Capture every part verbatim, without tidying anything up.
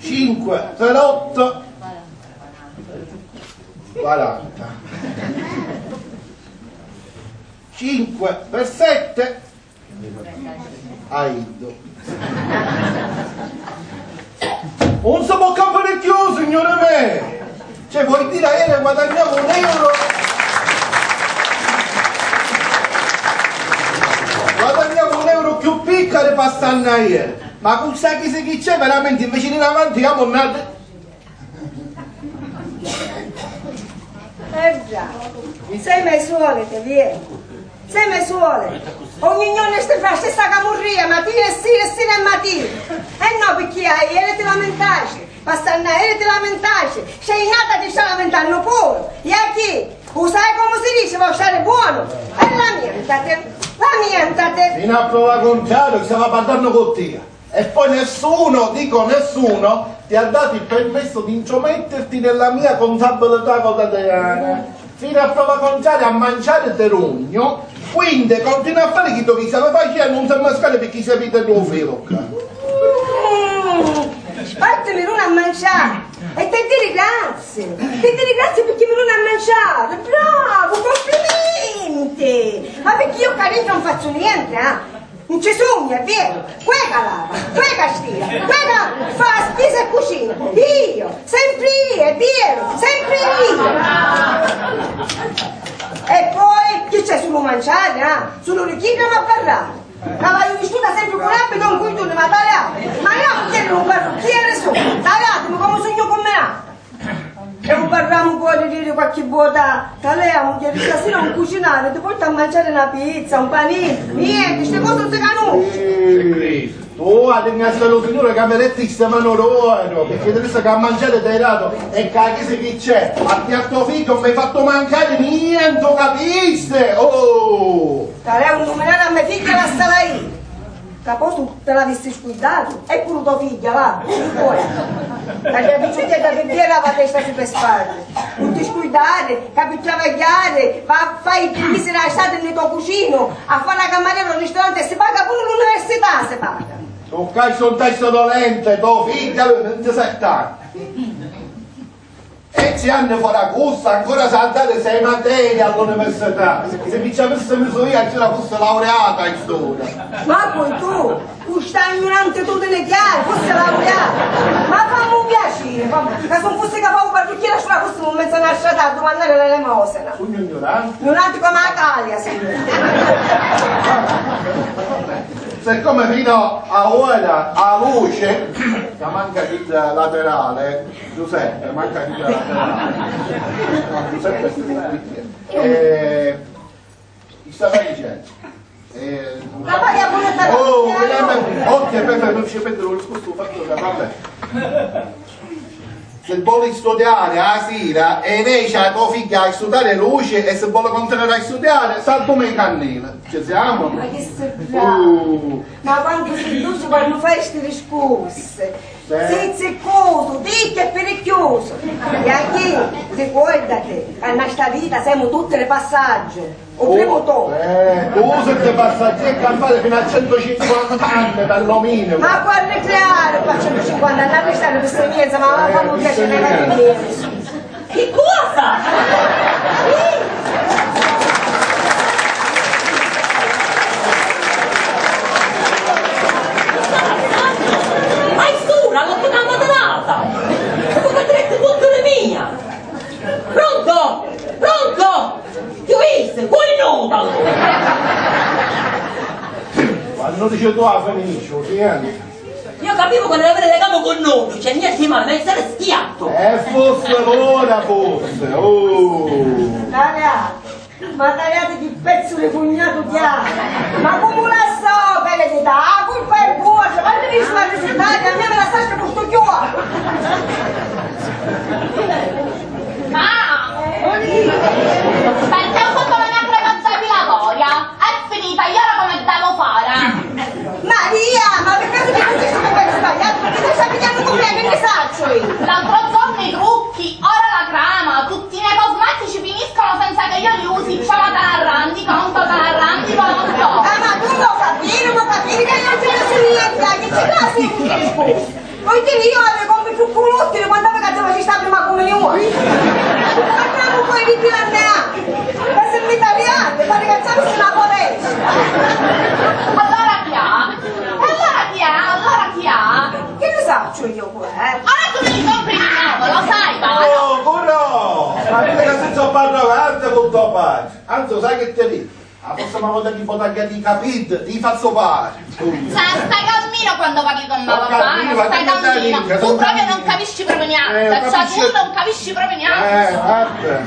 Cinque per otto, quaranta. Cinque per sette, aido. Un si può campare cchiù, signore me! Cioè, vuoi dire, ieri guadagniamo un euro? Guadagniamo un euro cchiù picca di passanna ieri. Ma cu sta chisa chi c'è veramente, invece di avanti, io non... Eh già, semu i soliti, via. Semu i soliti. Ogni giorno sti fra stessa camurria, matina e sira e sira e matina. E no, picchì ieri ti lamentasti, passanna ieri ti lamentasti, sei nata ti sta lamentannu puru. E a chi? U sai comu si dici, vo stari buonu? E lamentate, lamentate. Fino a prova contrario, stava parlannu cu tia. E poi nessuno, dico nessuno, ti ha dato il permesso di intrometterti nella mia contabilità quotidiana. Fino a prova contraria a manciari ti rugnu, quindi continua a fare chiddu chi stavi facennu, non ti mascari perché si vede due filo qua. Mm, spartimi l'una a manciari e ti diri grazie, ti diri grazie perché mi l'una a manciari, bravo, complimenti! Ma perché io qua dentro non faccio niente, eh? Non ci sugnu, è vero? Cu è ca lava, cu è ca stira, cu è ca fa spisa e cucina? Io, sempre io, è vero, sempre io. E poi chi c'è sulu manciari, ah? Sulu di chi mi a parrari? Ca vaiu vistuta sempre cu l'abbitu, non cu i tunni, ma taliati, ma io non chiedo un parrucchiere su, taliatimi come sugnu combinata. E u parramu poi di diri qualchi vota, Talè, a mugghieri stasira un cucinari ti porta a manciari na pizza, un paninu, nienti, sti cosi non si canusci. Tu, a ringraziari lu Signuri ca mi detti sti manu d'oru, perché ti dissi ca a manciari t'hai datu e ca chi si chi c'è, a ti a to figghiu non mi hai fattu mancari nienti, capisti? Oh! Talè, un numinari a me figghia lassala iri. Ca po' tu ti l'avissi scurdatu, e puru to figghia, va, poi. Ca sta picciuttedda pi via lava testa su pe spaddi. Nun ti scurdari ca pi travagghiari va a fari tri misi na stati nni to cucinu, a fari a camariera o ristoranti e si paga puru l'università, si paga. Tu ccà hai un testo dolente, to figghia nun ti setta. E ci hannu fora cussa, ancora s'ha a dari sei materie all'università. Se mi ci avissi misu io, ci la fussi laureata in storia. Ma poi tu, cu sta ignuranti tu ti ne chiari, fussi laureata. Ma fammi un piacere, fammi, ca se non fussi ca fa un parrucchiere, ci la fussimu in mezzo a una strada a dumannari l'elemosina. Sugnu ignuranti? Ignuranti come la calia, signore. Siccome fino a ora a luce, ca manca di laterale, Giuseppe, manca di... Giuseppe, eh, mi stava dicendo, eh, oh, vedeme, occhio, Pepe, non ci prendere un discorso fatto da, vabbè. Se voli studiare a sera e invece a tua figlia a studiare luce e se vuole continuare a studiare, saltami i cannini. Ci siamo? Ma che sei bravo! Uh. Ma quantu si duci quannu fai sti discursi? Sì. Sì, ziccusu, zittu e pirichiusu. E a chi? Ricordati ca nna sta vita semu tutti di passaggio. U primu toccu. Eh, tu usi sti passaggi e campari fino a centocinquanta anni, perlomenu. Ma quannu creari qua centocinquanta anni? A vista di questa miezza, ma va a fare un piacere, va di mezzo. Chi cosa? Chi? Ma è stura, l'ho tocata data! Come detto, tutto di mia! Pronto? Pronto? Chi visti? Cui nota? Quando dice tu la finisci, lo senti? Io capivo che non avere legame con noi, c'è niente di male, ma essere schiatto. E fosse l'ora, fosse, oh! Taliati, ma taliati chi pezzu di cugnatu chi hai! Ma comu la so, benedita, la culpa è vostra, ma mi dici ma risultati, a mia mi lassasti cu stu chiuoru! Ah! Perché ho fatto la mia premessa epilatoria? È finita, io ora come devo fare? Maria, ma per caso ti senti sempre sbagliato? Perché ti stai pigliando con me, che ne saccio io? L'altro giorno i trucchi, ora la crema, tutti i miei cosmetici finiscono senza che io li usi, ciamata Narrandi, conto, Narrandi, conto. Ah, ma tu lo capire, lo capire che non c'è nessuno niente, dai, che ci casi un discorso? Voi diri, io avi compri più culutti di quantu avi ca ti facisti a prima cumunioni. Parliamo poi di T N A. Ma se mi tagliate, pare che c'è una potessi. Allora chi ha? E allora chi ha? Allora chi ha? Che ne saccio io, eh? Ora tu mi compri di nuovo, lo sai, va? Oh, però! Ma vedi che senza parla avanti con tuo padre. Anzi, sai che ti dico? La prossima volta ti vota che ti capite, ti faccio fare. Sa, stai calmino quando parli con me papà, no, stai calmino. Tu proprio non capisci proprio niente, cioè tu non capisci proprio niente. Eh, vabbè.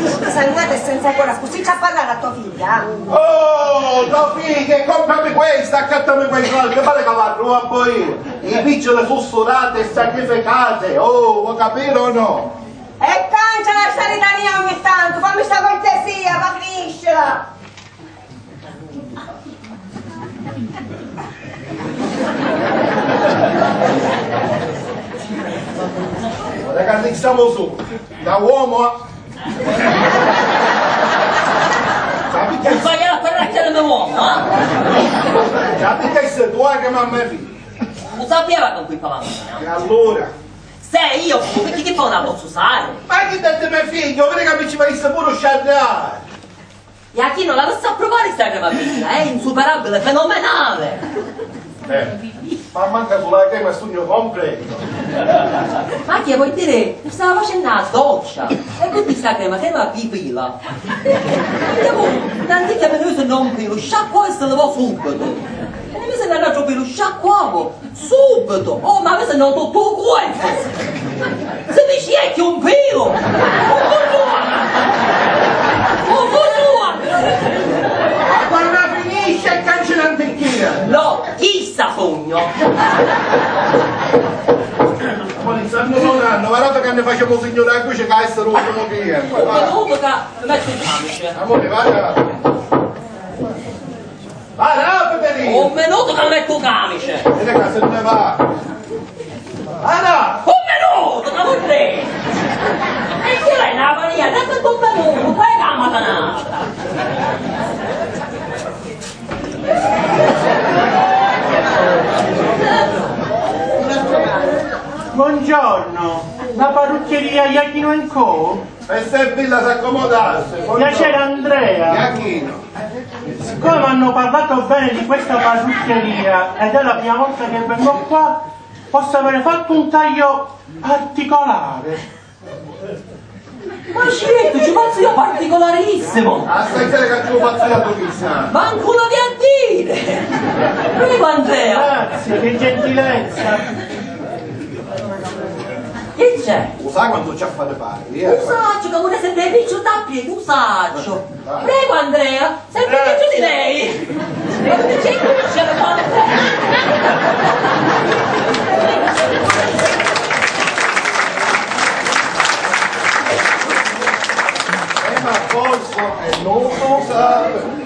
Scusa, non è senza ancora, così ci ha parlato a tua figlia. Oh, tua figlia, comprami questa, accattami quei soldi, che pare che la rubo io. I piccoli sono sudate e sacrificate, oh, vuoi capire o no? E cancia la sciaritania ogni tanto, fammi sta cortesia, fa crescere! Guarda che siamo su, da uomo a... Sapete che... Sbagliare a quella che è l'uomo, eh? Sapete che sei tu che mamma mia? Non sapeva con cui parlava. E allora? Se io fumu, perché chi fa una posso usare? Ma chi dette me figlio? Vedi che mi ci vai pure sciarrare. E a chi non l'avesse a provare sta crema fina, è insuperabile, fenomenale! Eh, ma manca sulla crema sugno completo. Ma che vuoi dire? Stava facendo la doccia. E con questa crema, crema pipila. Io, tanti che mi uso non più, sciacquo e se levo subito. E mi se ne andavo più, sciacquavo. Subito! Oh, ma questo non tutto questo! Se mi scecchi un pelo! Un bugiuono! Un bugiuono! Ma quando finisce e cancella l'antichina! No, chissà sogno! Ma poi stanno sonando, guardate che ne facciamo signora qui, c'è che essere l'ultimo cliente. Ma dopo che metto il camice. Amore, guarda. Para, Peperino! Un minuto che metto camice! Vedi che se ne va! Para! Un minuto, ma vuol dire! E chi è la Maria? Date un minuto, poi è la matanata! Buongiorno, la parrucchieria Iachino and Co? E se Villa s'accomodassi, buongiorno. Piacere, Andrea. Iachino. Siccome hanno parlato bene di questa parrucchieria ed è la prima volta che vengo qua, posso avere fatto un taglio particolare. Ma certo, ci faccio io particolarissimo! Assai che ci faccio io, tu chissà! Manco lo vi a dire! Prego, Andrea! Grazie, che gentilezza! Che c'è? Lo sai quanto ci ha fatto fare? Lo saccio che vuole sempre il picciotto a piedi, lo saccio! Prego, Andrea, sempre peggio di lei. Ma come c'è il cuscino? Eh, ma forse è nuovo, sa?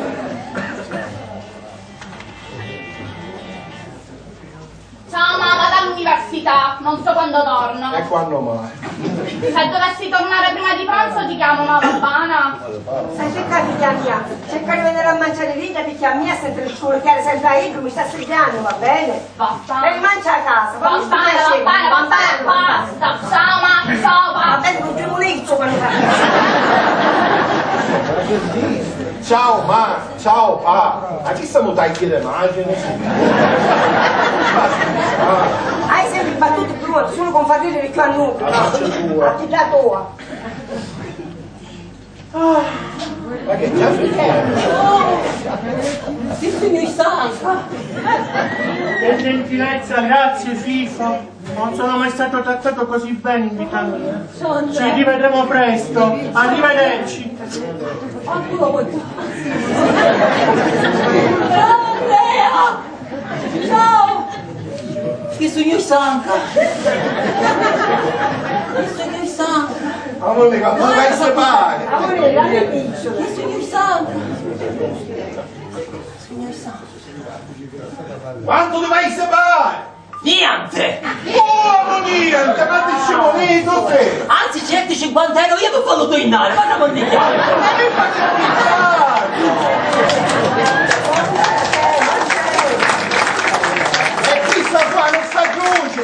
Ciao, ma vado all'università, non so quando torno. E quando mai? Se dovessi tornare prima di pranzo ti chiamo, ma va bene? Sai che capita mia? Cerca di venire a mangiare via, perché a mia sento il cuore chiaro sempre a io, mi sta studiando, va bene? Basta. E mangia a casa, fammi sto piacere. Va bene, va bene, va bene, basta. Ciao, ma, ciao, va. Va bene, non più un lizzo quando fa. Ciao, ma. Ciao, pa! Ma chi siamo dai chiede immagini? Hai sempre battuto più solo con far ridere più a noi, no? A ti da tua. Ma che c'è? Che gentilezza, grazie Fifo. Non sono mai stato trattato così bene in vita mia. Ci rivedremo presto. Arrivederci. Ciao, Andrea! Ciao! Chi sugnu stanca! Chi sugnu stanca! Amore, ma tu vai a sapere! Amore, la mia piccola! Chi sugnu stanca! Sugnu stanca! Quantu ti vai a sapere? Niente! Come niente? Ma ti scimunito sei? Anzi, centocinquanta euro io per farlo tornare, ma non mi chiami! Ma che fate? E questa qua non sta croce,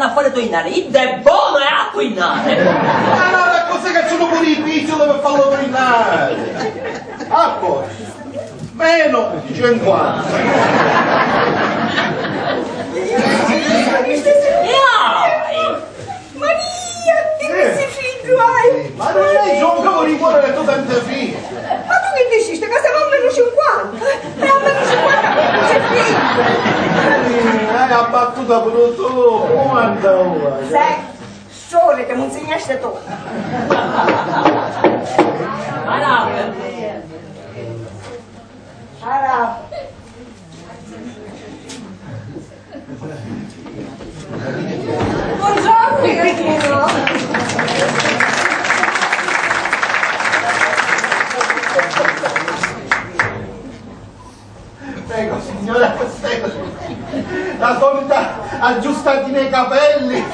A fari tuinari, idda è bona e a tuinari! Allora, cos'è che ci vuole pure i pizzoli per farlo tuinare? A posto. Meno cinquanta. Maria, dimmi se figgio hai! Ma non è già un capo di cuore che tu senti fine! Ma tu che dicisti? Che siamo almeno cinquanta! E almeno cinquanta c'è figlio! Eh, hai abbattuto pure tu, come andava? Sì, sciore che mi insegnasti tu! Ara. Buongiorno, Gagino. Prego, signora, prego. La solita aggiustatina ai capelli.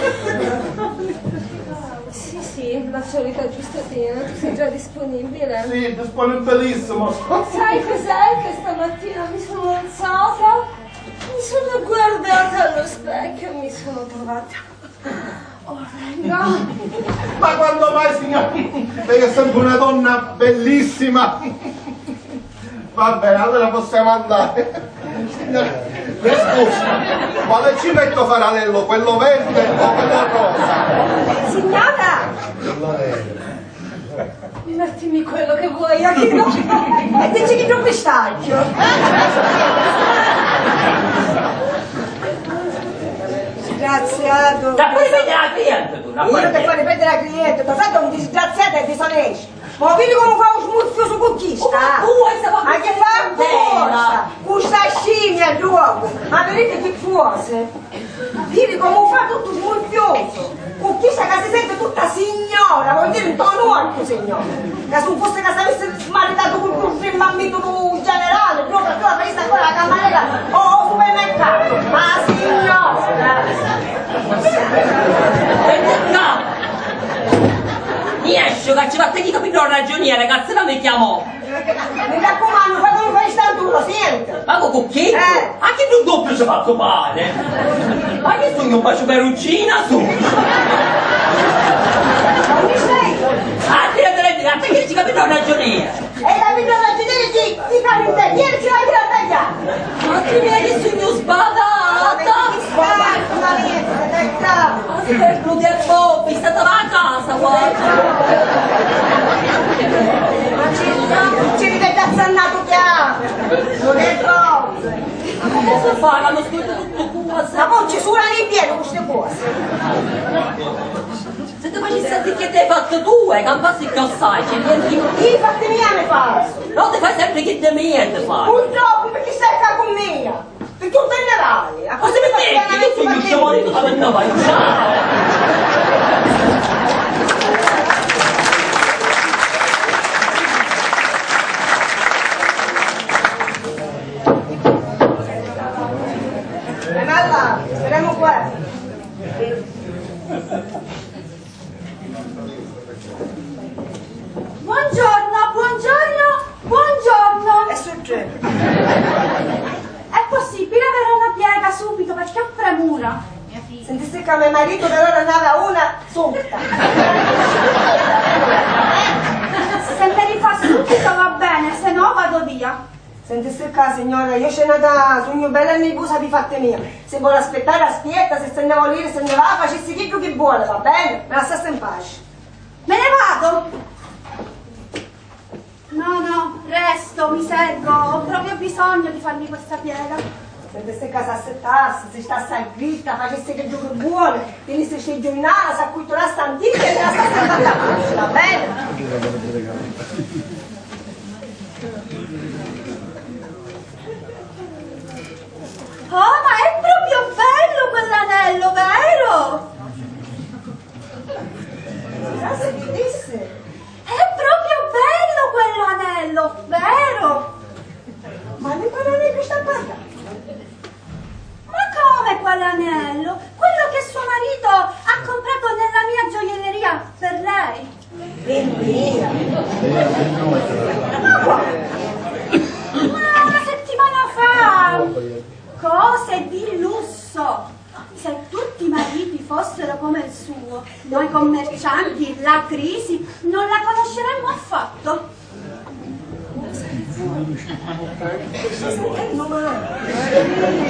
Sì, sì, la solita aggiustatina, tu sei già disponibile? Sì, disponibilissimo. Sai cos'è che stamattina mi sono alzata, mi sono guardata allo specchio e mi sono trovata orrenda. Ma quando mai, signor? Lei è sempre una donna bellissima. Va bene, allora possiamo andare. Signora, mi scusi, quale ci metto faralello? Quello verde o quello rosa? Signora! Mettimi quello che vuoi, Achille. E dici che non mi stacchio. Disgraziato. Da pure vedere la cliente tu, la... Io che fai vedere la cliente, ma tanto un disgraziato e disonesto. Ma vidi comu fa u smurfiusu cu chista? Ma tu vuoi sapere? Ma che fa apposta? Cu sta scimmia, duomo. Ma vedete che fuose? Vidi comu fa tuttu smurfiusu. Cu chista ca si sente tutta signora, vuol dire un tonnu orcu, signora. Ca si un fosse ca s'avissi smaritatu cu un mammitutu generale, proprio a tua vista ancora la cammarera o, o supermercato. Ma signora! Niesce, ca ci va a tenere capito ragioniere, cazzo che mi chiamo? Mi raccumannu, fa comu fai stantu, lo siente? Ma cu chi? Eh. A chi tu doppio ci fa copare? Ma chi sugnu un bacio peruncina su? Ma chi sei? Ah, tira, tira, tira, perché ci capito ragioniere? E la mia ragione di, di carant'anni, ieri ci la tirata già. Ma chi vedi, sugnu sbadata? Ma che sbadata, ma che sbadata? Aspetta, un tempo, mi sta a casa, guarda. Ma ci, ci rivede a Sannato chiaro, non è proprio. Adesso fa, l'hanno scritto tutto qua. Ma poi ci sono i piedi, queste cose. Se ti facissi a zicchia che hai fatto tu, eh, campassi più assai, c'è niente. Io i fatti miei mi faccio. No, ti fai sempre chi di mia ti fai. Purtroppo, perché stai qua con me. Perché tu te ne vai. A cosa mi metti? Che tu sei un sciamone, tu te ne vai. Ciao. E va là, speriamo qua. Buongiorno, buongiorno, buongiorno. È successo. È possibile avere una piega subito perché ho premura? Sentisse che mio marito per ora ne aveva una sutta. Se me li fa subito va bene, se no vado via. Sentisse ccà, signora, io scenata sugnu bella nervusa pi fatti mia. Se vuole aspettare, aspetta, se se ne vuole ire, se ne va, facesse chiddu chi vuole, va bene? Me lassasse in pace. Me ne vado! No, no, resto, mi seguo, ho proprio bisogno di farmi questa piega. Sentisse ccà, s'assettassi, si stassi a gritta, facesse chiddu chi vuole, finisse sti giurnali, s'acculturasse antica e me lassasse in pace, va bene? Oh, ma è proprio bello quell'anello, vero? Cosa si disse? È proprio bello quell'anello, vero? Ma di quale anello sta parlando? Ma come quale anello? Quello che suo marito ha comprato nella mia gioielleria per lei. Mia? Ma quale? Ma una settimana fa. Cose di lusso. Se tutti i mariti fossero Noi commercianti la crisi non la conosceremmo affatto. Sta sentennu mali.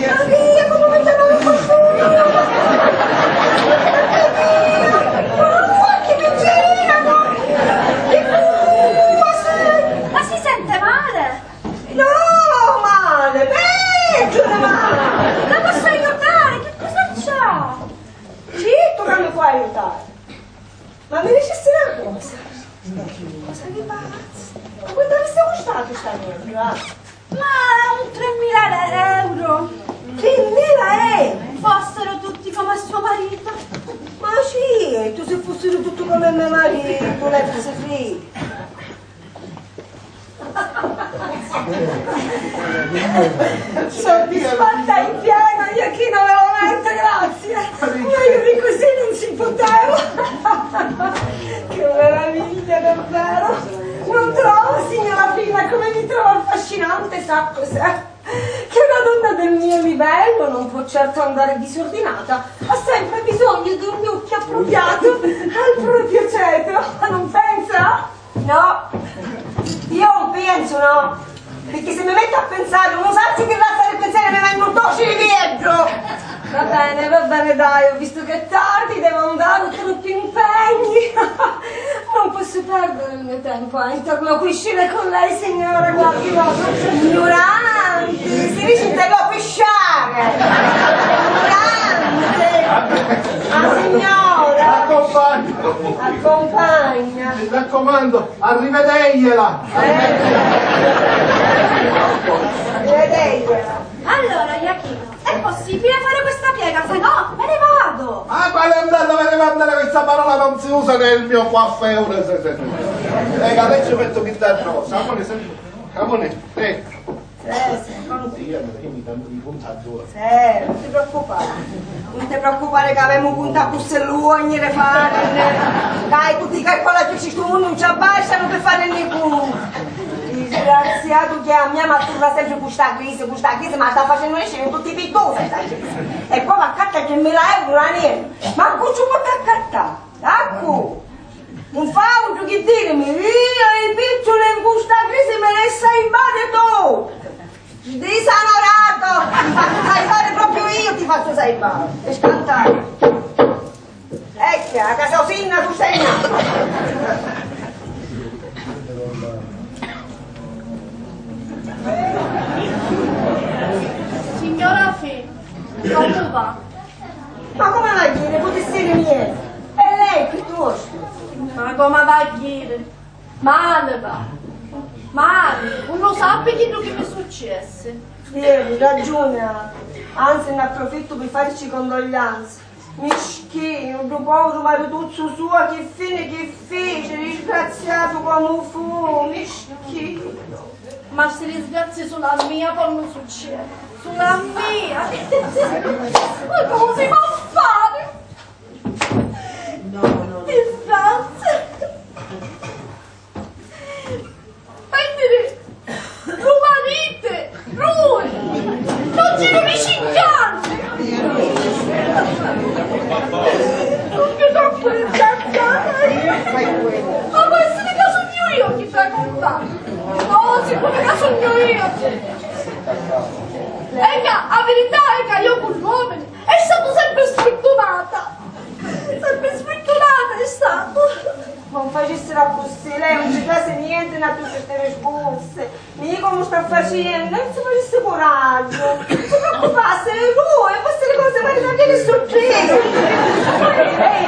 Ma via, come mi chiamano qualcuno? Mamma, che mi girano! Che fumo, ma si, ma si sente male? No, male, peggio di male! La posso aiutare? Che cosa c'ha? Certu ca mi può aiutare! Ma mi dicissi na cosa, cosa vi pazzi? Ma quantu avissi custatu sta mietra? Ma un tremila euro! Tremila euro! Fossero tutti come suo marito! Ma certu, se fussiru tutti come me maritu, lei fussi felice! Soddisfatta in pieno, Iachino, veramente grazie. Ma io di così non si poteva. Che meraviglia, davvero. Non trovo, signora Fina, come vi trovo affascinante, sa cos'è? Che una donna del mio livello non può certo andare disordinata, ha sempre bisogno di un look appropriato al proprio ceto, non pensa? No, io non penso, no, perché se mi metto a pensare, non saccio che razza di pensieri mi vengono, torci di viaggio. Va bene, va bene, dai, ho visto che è tardi, devo andare, ho troppi impegni. Non posso perdere il mio tempo a interloquiscire con lei, signora, guardi, no. Ignorante, si dice interloquisciare. Ignorante. Ah, signora. Accompagna. Accompagna. Mi raccomando, arrivedegliela. Eh. Arrivedegliela. Allora, Iachino, è possibile fare questa piega? Se no, me ne vado! Ah, quale andata, me ne vado? Questa parola non si usa nel mio coiffeur. Se, se, se. Ecco, adesso metto chi sta addosso. Amore, senti, amore, eh. Sì, sì, sì. Io mi, mi, mi punto a due. Eh, non ti preoccupare. Non ti preoccupare che avemu cuntu cu sti luogni di fare. Dai, tutti i calcoli che ci stu mondo non ci abbastano per fare niente. Disgraziato che a mia mi atturra sempre con sta crisi, con sta crisi, ma sta facendo escere tutti i pittusi sta crisi. E poi va accatta che mila euro la neve. Ma cu ci può accattare? Ecco! Non fa altro che dirmi, io i piccoli in questa crisi me ne sai male tu! Disalorato! Ti faccio sai male proprio io, ti faccio sai male! E scantare! Ecco, a casa sinna tu sei nato! Signora Fe, come va? Ma come va a dire? Putissiri mieri? E lei piuttosto? Ma come va a dire? Male va. Male. Non lo sappi chiddu chi mi successi. Ieri, ragione ha. Anzi, ne approfitto per farci condoglianze. Mischinu, ddu povuru marituzzu sua, chi fine chi fici, disgraziatu comu fu, mischinu. Ma sti disgrazii sulu a mia ponnu succediri, sulu a mia! Ma comu si po' fari? No, no, no. Disgrazia! Perdiri lu mariti, lui! Non ci lu dici in casa! Sugnu troppu disgraziata io! Ma può essiri ca sugnu io chi tracumpari? No, sicuru ca sugnu io! E ca, a virità è ca io cu l'uomini è stata sempre sfurtunata! Sempre sfurtunata è stata! Non facissiri accussì, lei non ci trasi niente na tutti sti risposti. Mi comu sta facennu, non si facessi coraggio, non si preoccupassi, è lui, e queste le cose pari tanti che sorprese. Ehi,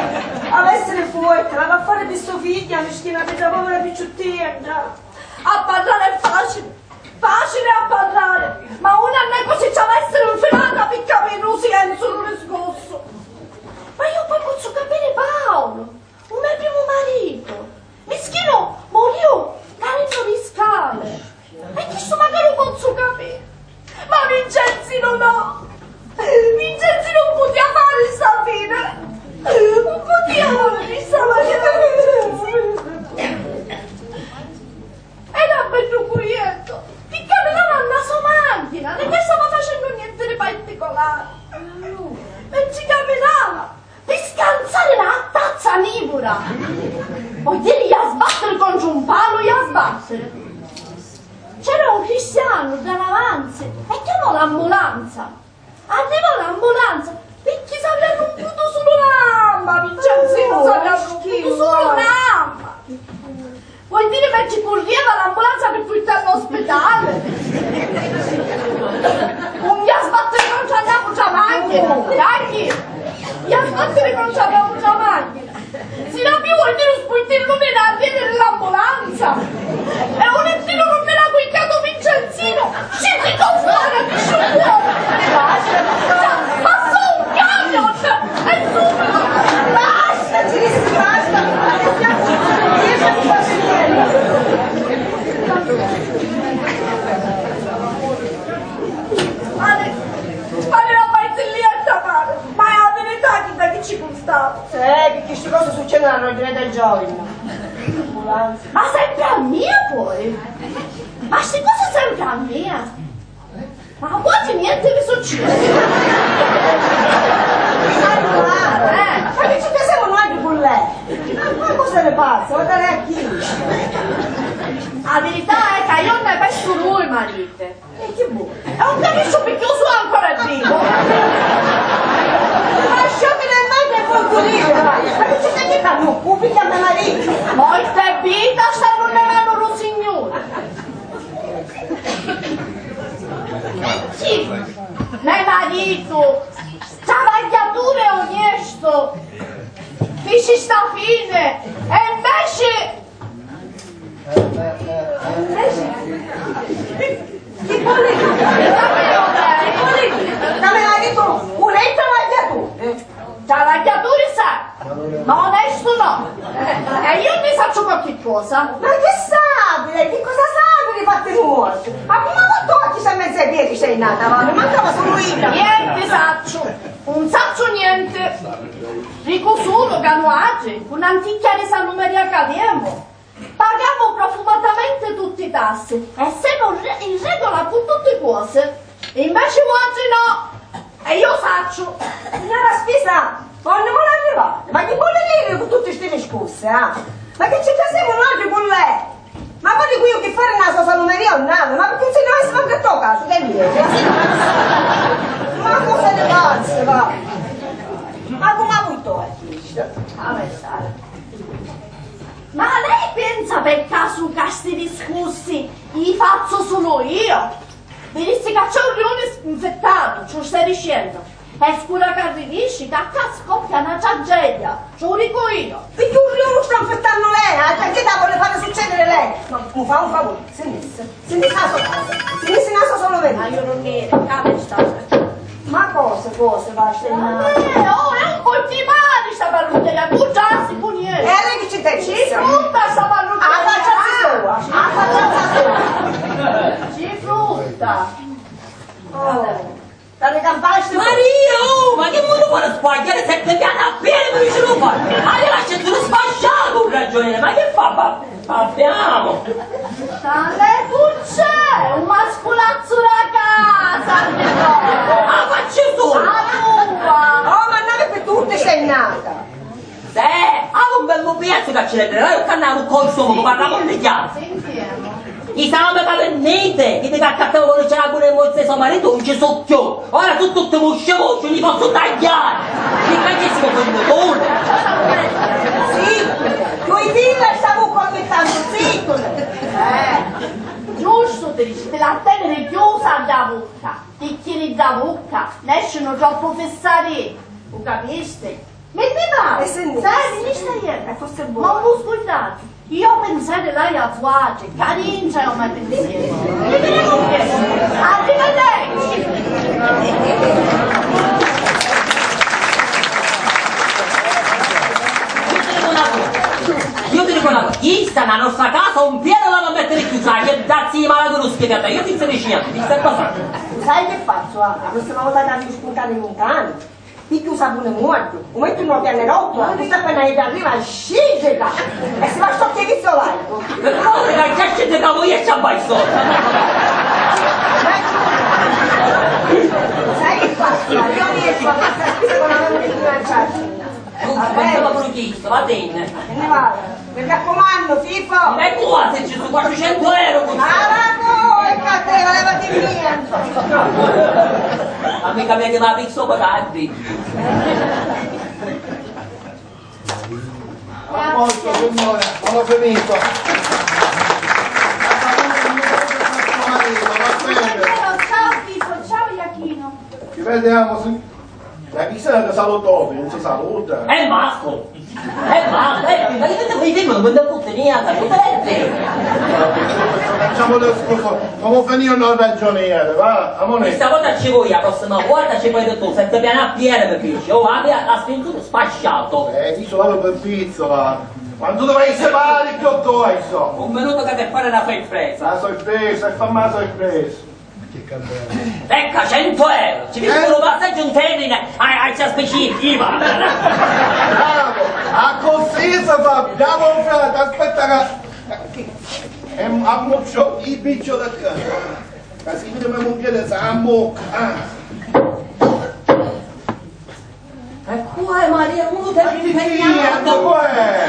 avessiri forti, la va a fare per sua figlia, mischina, per la povera picciuttedda. A parlare è facile, facile a parlare, ma una non è così ci avessiri infilata per capire un senso, un discorso. Ma io poi pozzu capire Paolo. U me primu maritu, mischinu, muriu cadennu li scali. E chistu macari u pozzu capiri. Ma Vincenzinu no! Vincenzinu nun putia fari sta fini! Nun putia fari sta fini! Era beddu cuiettu, chi caminava a na so machina, nun è ca stava facennu nienti di particolari. E ci caminava! Pi scanzari la tazza Vuoi diri, ia sbattiri contru un palu, ia sbattiri. C'era un cristianu dda navanzi e chiamò l'ambulanza. Arrivò l'ambulanza picchì s'avia rumputu sulu na gamba, Vincenzinu, s'avia rumputu sulu na gamba. Vuoi diri, mentri currieva l'ambulanza pi purtarlu a spitali? Un ia sbattiri contru a n'autra machina, dai! Ia sbattiri contru a n'autra machina! Si la più vuol dire un spuntillo di la via dell'ambulanza! E un ettino non me l'ha guidato Vincenzino! Scendi con fuori, ti sciupo! Passa un camion! E subito! Basta, ci dispiace, ma non abbiamo bisogno di Ale, Ale, la barzelletta, pare! Ma è la verità, chi da chi ci custava? Eh, che sti cose succedono all'ordine del giorno. Ma sempre a mia poi? Ma sti cose sempre a mia? Ma a vuatri nienti vi succidi? Eh. Ma che ci piacemu noi di bullè? Ma cosa ne pazza? Guardare a chi? La verità è che io ne penso lui, marite. E chi vuoi? E un capisco picchì su ancora è vivo. Ma sciocchi del mare e voi pulire, dai. Ma che ci stai che fanno? Un figlio a mio marito. Morte e vita stanno nella loro signora. Sì, me marito, travagliatore e onesto, fici sta fine, e invece, invece, chi vuole? Chi vuole? Ca me marito un travagliatore. Travagliaturi sai, ma onestu no. E iu nni sacciu qualchi cosa. Ma chi sapi, chi cosa sapi di fatti muorti? Ma comu avutu occhi se mezza e dieci sei nata, va? Mi mancava sulu idda. Nienti sacciu, un sacciu nienti. Dicu sulu ca nuatri, cu n'anticchia di San Lumeria ca avemu, pagamu profumatamente tutti i tassi e semu in re-, in regola cu tutti cosi. Inveci vuatri no. E iu sacciu. Signora Spisa, quannu voli arrivare? Ma chi voli diri cu tutti sti discursi, ah? Ma chi ci piacemu nuatri cu lei? Ma voli cu iu chi fari nna so salumeria o nave? Ma picchì si no si manca a to casu, che via? Ma cosa ne pensi, va? Ma comu avutu occhi? Ah, ma lei pensa per caso ca sti discursi i fazzu sulu io? Dirissi ca c'è un riuni infettatu, ci u stai dicennu? È scura ca rivisci, ca ccà scoppia na tragedia, ci u dicu io. Picchì un riuni sta infettannu lei, la tragedia la voli fari succediri lei. Ma mi fa un favuri, si missi, si missi a so casa, si missi nna so solo veri. Ma io non ero, ca mi sta. Ma cosa, cosa, basta di male? Eh, oh, è un colpo di mani sta parrucchiera, tu già si può niente. E allora chi ci te ci frutta sta parrucchiera? A faccia sua, a faccia sua. Ci frutta. Oh. T'arricampasti? Maria, oh, ma chi munnu vuole squagliare sette piani a piedi per riuscire a fare? Ma io lascio solo sbasciato un ragioniere, ma che fa? Abbiamo! Tale cuccè, un masculazzo da casa! Ah, faccio tu! La tua! Oh, ma non è per tutti sei nata! Sì, ha un bello pezzo che ci renderà, io canavo con suo, parliamo di chiaro! Sentiamo. I salami ma per niente, che ti cacca a te vuole c'era pure morte suo marito, non ci so più! Ora tu tutti musci musci li posso tagliare! Chi cacchissimo quel motore? Sì, lui dilla sta bucca ogni tanto, zitto! Eh, giusto ti dici, te la tenere chiusa da bucca, ti chiri da bucca, nescino troppo fissari, u capisti? Mi ti pare? E se ne... Sai, mi stai... E forse è buono. Ma un muscultato. Io pensare l'hai a vuatri, caringia è un pensiero. Arrivederci! Io ti dico una cosa, io ti dico una cosa, chista nella nostra casa un piede non la va a mettere chiusa, che dazzi di malato non spiegata, io ti sto dicendo, ti stai passando. Sai che faccio? Ah? La prossima volta che arrivi spuntare lontano. Picchia u sapuni muortu, u mettu nno pianerottula, accussì appena idda arriva, sciddita! E si va sottu i vizzolai! Ora ca già sciddita voi e ci abbai sottu! Sai che faccio? Io mi esco a casa spesa con la mano di bilanciarci. Pensava puru chistu, va bene. E ne vada. Mi raccumannu, Fifo! Ma è tua se ci su quattrocento euro così! Ah, ma poi, cattiva, levati via! Ma mica mi chiama pizzo per tardi! A posto, signora, sono finito! Ciao, Fifo, ciao, Iachino! Ci vediamo, signora! La pizza la saluto, non si saluta. E basta! E basta! Eh, ma che ti fai, non mi fotte niente, non te. Facciamo lo scuso, come finire non ragioniere, va, amore. Questa volta ci vuoi, la prossima volta ci vuoi tu, senza piano a piede mi dici, oh, abbia la spintura spasciato. Eh, dico, vado per pizzo, va. Quando tu vai a separare più tu hai so. Un minuto che ti fare una sorpresa. La sorpresa, e fammi la sorpresa. Ecco, cento euro! Ci dico un passaggio in termine ai, ai specifici, va! Bravo! A così si fa! Bravo, frate! Aspetta che... È ammuccio, i piccio da casa! Casi vede me mugghiere sa ammocca! Ah! E cu è, Maria, uno ti... Ma chi ti impegnato? Chi è?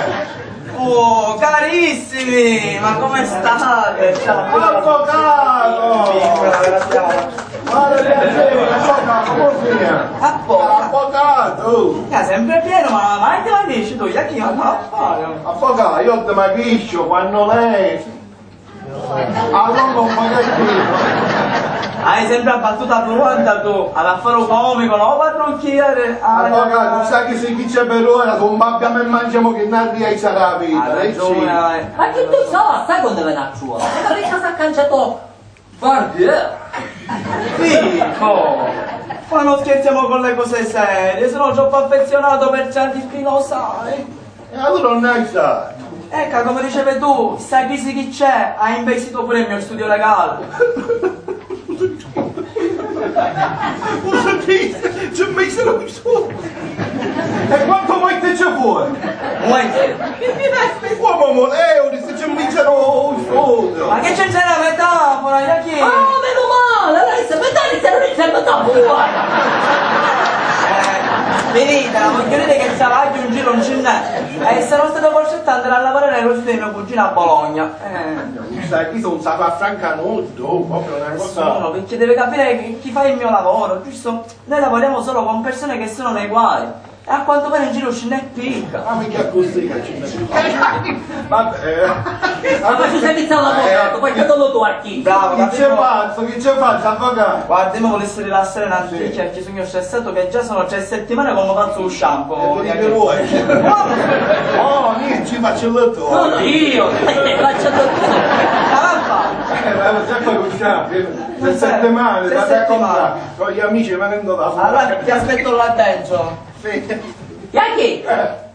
Oh, carissimi, ma come state? Ciao. Avvocato! Guarda, piacere, avvocato, come si chiama? Avvocato. Avvocato! È sempre pieno, ma mai ti lo dici tu, io chi ho da fare? Avvocato, io ti maghiscio quando lei Allora non mi capito. Hai sempre a battuta pronta tu, ad affare comico, no parrucchiere. Ah, allora, tu sai che se chi c'è per ora, con babbiamo e mangiamo che non arriva sarà la vita. Hai ragione, eh. Ma chi tu sai, sai quando vene a tua? Ma perché si è cangiato? Guarda. Dico, ma non scherziamo con le cose serie, sono troppo affezionato per certi spinosa, eh. E allura non hai stato. Ecco, come dicevi tu, sta crisi chi c'è ha investito pure il mio studio legale. Cosa dici? Ci ho messo lo studio. E quanto vuoi che ci vuole? Vuoi che? Uomo, euro, se ci ho messo lo studio. Ma che c'entra la metafora, Iachì? Ah, meno male, allora se metà di terrorismo è metafora. Eh, vedete, la voglionete che travaglia in giro non ce n'è. E sarò stato costretto ad andare a lavorare allo studio di mio cugino a Bologna. Eh. Sai, chi sono stato a Francanoddo, proprio una cosa. Nessuno, perché deve capire che chi fa il mio lavoro, giusto? Noi lavoriamo solo con persone che sono nei guai. E a quanto pare in giro ce n'è picca. Ma mica così che ci n'è. Vabbè. Ma faccio servizio all'avvocato, poi che lo tu a chi? Bravo, capito? Chi c'è pazzo, chi c'è pazzo, avvocato? Guarda, io mi volessi rilassare un attimino, sì, perché sognu stressato che già sono tre settimane che non mi faccio lo shampoo. E che vuoi? Oh, io ci faccio il letto. No, no, io. Faccio il letto. Ma va a fare. Eh, ma già con lo shampoo. Tre settimane, tre settimane. Con gli amici venendo da fuori. Allora ti aspetto là dentro. Sì. Iachì? Eh.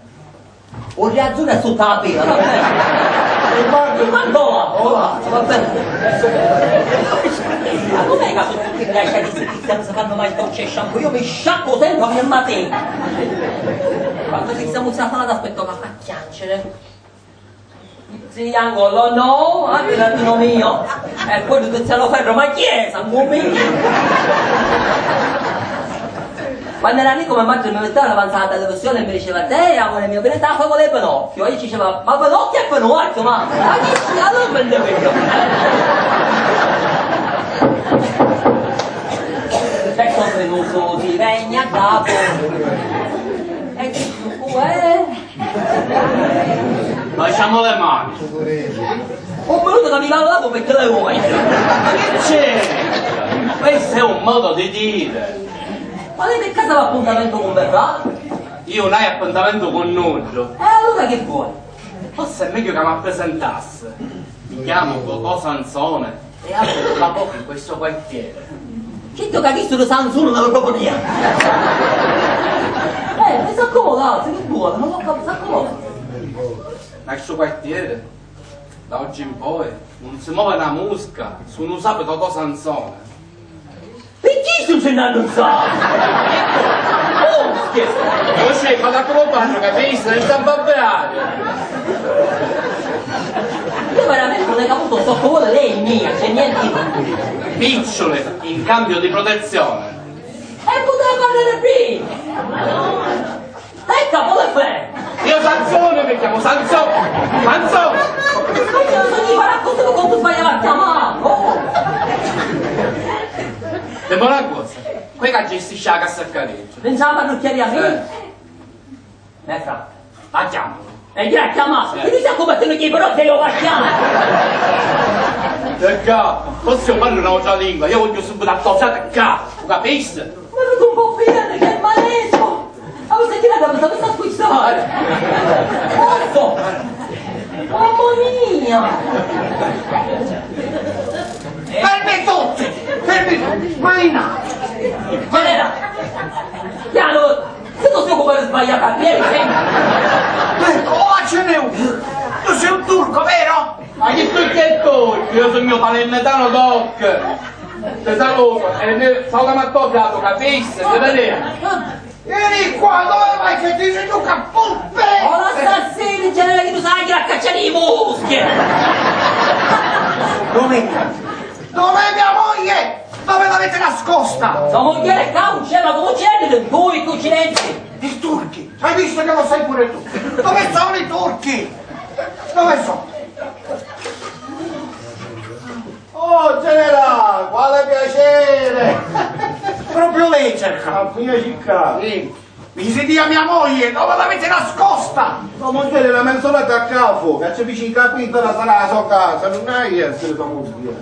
Un riazzone sotto la pila, va bene? Quando va? Oh, va bene. Ma com'è che tutti i piaceri si fanno mai dolce e shampoo? Io mi sciacquo sempre ogni mattina. Quando ci siamo usati, aspetto che fa piangere. Triangolo no, anche l'antinomio. E poi tutto cielo ferro, ma chi è San Gumi? Quando era lì come madre mi metteva davanti alla televisione e mi diceva: "Te, amore mio, che ne sta a favore Pinocchio?" E io diceva: "Ma Pinocchio è Pinocchio, ma, ma chi sia? Allora me ne vedo." Perché ho venuto di regna capo. E chi tu è? Baciamo le mani. Un minuto che mi lavo perché le vuoi. Ma che c'è? Questo è un modo di dire. Ma lei per caso l'appuntamento con Verrà? Io non hai appuntamento con nulla. E allora che vuoi? Forse è meglio che mi appresentassi. Mi chiamo Cocò Sansone. E abito da poco in questo quartiere. Chitto ca chistu di Sansone non lo proprio niente. Eh, mi s'accomoda, se che buono, non ho capito, s'accomoda. Ma sto quartiere, da oggi in poi, non si muove una mosca, su non sape cosa Sansone. Perché sto cenando sa? Oh, scherzo. Lo scemo, ma come parlo, capisci? Non sta babbiare. Io veramente non ho capito, sto cuore lei è mia, c'è niente. Picciole in cambio di protezione. E poteva parlare prima. E Capo le fe! Io Sansone mi chiamo, Sansone! Sansone! Ma io non so chi farà questo con tu sbagliava a chiamare! Oh! Demora cosa? Quella gestisce la cassa a cadeggio. Pensava a parrucchiaria mia? Eh. Me fra, a chiamo. E io a chiamare! Sì. Io sto combattendo chi però che io a chiamare! Perché? Forse io parlo un'altra lingua, io voglio subito a posare qua, tu capisci? Ma non può finire che maleto! Ma questa chi la dà? Ma sta squistare! Posso? Mamma mia! Fermi tutti! Fermi tutti! Ma in là! Qual era? Piano! Se tu sei occupato sbagliato, vieni sempre! Oh, ce n'è uno! Tu sei un turco, vero? Ma chi tu che turco? Io sono palermitano doc! Ti saluto, e mi, salutami a tuo frate, capisci? Ti vedete? Vieni qua, dove vai che ti dico che polpette! Oh, l'assassino, in genere che tu sai che la caccia di musche! Dov'è? Dov'è mia moglie? Dove l'avete nascosta? Tua moglie è qua, non c'è, ma come c'è? Due cuccinetti! I turchi! Hai visto che lo sai pure tu? Dove sono i turchi? Dove sono? Oh, generale, quale piacere! Proprio lei cerca. A mia circa. Sì. Mi si dia mia moglie, dove l'avete nascosta? Tua moglie è una menzonata a capo, che ci dici capito, la sarà la sua casa, non hai essere tua moglie.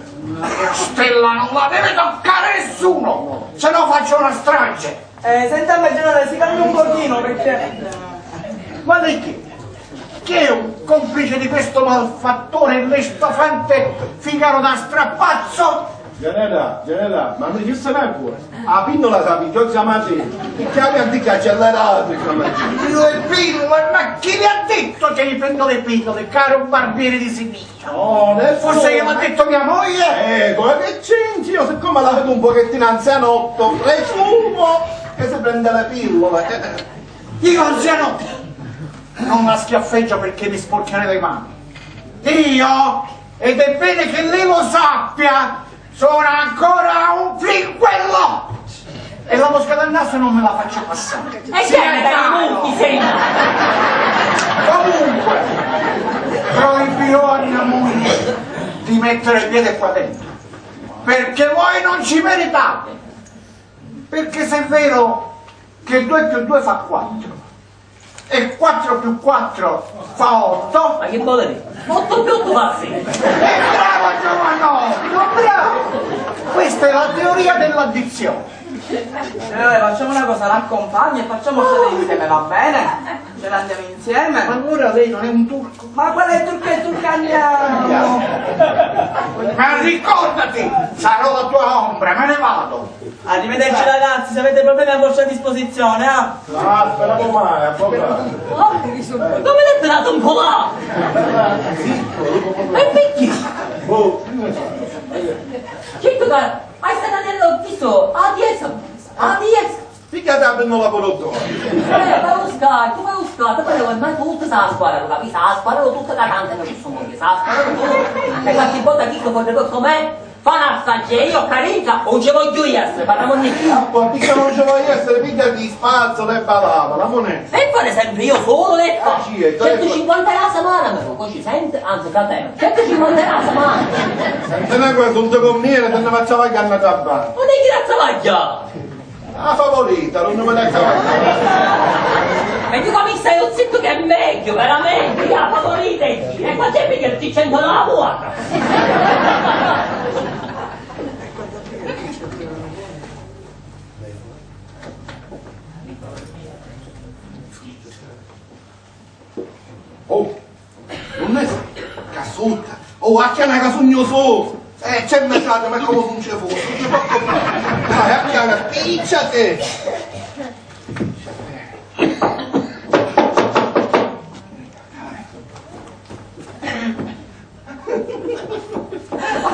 Stella non la deve toccare nessuno, se no faccio una strage. Eh, senta, generale, si calmi un pochino, perché... Ma lei chi? Chi è un complice di questo malfattore, lestofante, figaro da strapazzo? Generale, generale, ma noi chi se ne vuole? La pinnola sa pigghiò stamattina, che aveva detto accelerato stamattina. Io e pillole, ma chi le ha detto che io prendo le pillole, caro barbiere di Siviglia? No, adesso... Forse gliel'ha detto mia moglie? Eh, come che c'entri? Io siccome la vedo un pochettino anzianotto, presumo che si prende le pillole. Dico anzianotto, non la schiaffeggio perché mi sporcherei le mani. Io, ed è bene che lei lo sappia, sono ancora un flinguello! E la mosca dal naso non me la faccio passare. E che ne dai mucchi, sei? Comunque, proibirò a mia moglie di mettere piede qua dentro, perché voi non ci meritate. Perché se è vero che due più due fa quattro, e quattro più quattro fa otto. Ma che vuole dire? Otto più otto fa sei. E bravo giovanotto, bravo! Questa è la teoria dell'addizione. Allora, facciamo una cosa, l'accompagno e facciamo scegliere insieme, va bene? Ce ne andiamo insieme. Ma allora lei non è un turco? Ma qual è turco e turco andiamo? Ma ricordati, sarò la tua ombra, me ne vado. Arrivederci ragazzi, se avete problemi a vostra disposizione, ah! Ah, speriamo mai, avvocato. Oh, come l'è tirato un po' là? E perché? Boh, che ne so. Certo che hai stato detto, visto, a dieci, a dieci. Pigliate la pennola pure tu. Eh, fai un scarto, fai un scarto, però ormai tutto sa squadra, lo capisci? Sa squadra tutto che canta, non ci sono, sa squadra tutto. E qualche volta chi sto fuori come? Fa una strage, io carinza, non ci voglio essere, parliamo di più. Poi perché non ci voglio essere, pigliati spazzolo e balava, la moneta. E fare sempre io solo, lei fa. Ah, sì, e centocinquanta euro a settimana, ma poi ci sente, anzi, fratello, centocinquanta euro a settimana. Senti una cosa, non ti conviene, te ne faccio la canna da bar. Ma di chi razza vaglia? La favorita, non mi la cavare. E tu capisci, io zitto che è meglio, veramente, io la favorita è chi? E quanto è meglio il cento della buona? Oh, non è ca sutta. Oh, acchiana ca sugnu solo. Eh, c'è messaggio, ma è come se non ci fosse. Non ci posso fare. Dai, acchiana, picciate.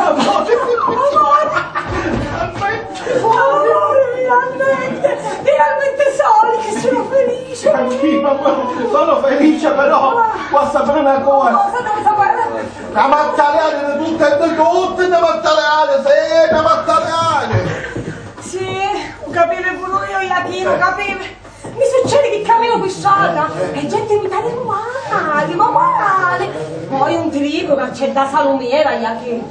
Amore, amore, amore, finalmente, finalmente soli, che sono felice. Anch'io, amore, sono felice, però posso sapere una cosa? Cosa devo sapere? Una mattaleale di tutte e due, tutte una mattaleale, sì, una mattaleale. Sì, ho capito pure io, Iachino, ho capito. Mi Succedi chi caminu pi strata e genti mi talinu mali, ma quali? Poi un ti dicu ca c'è dda salumiera, Iachì.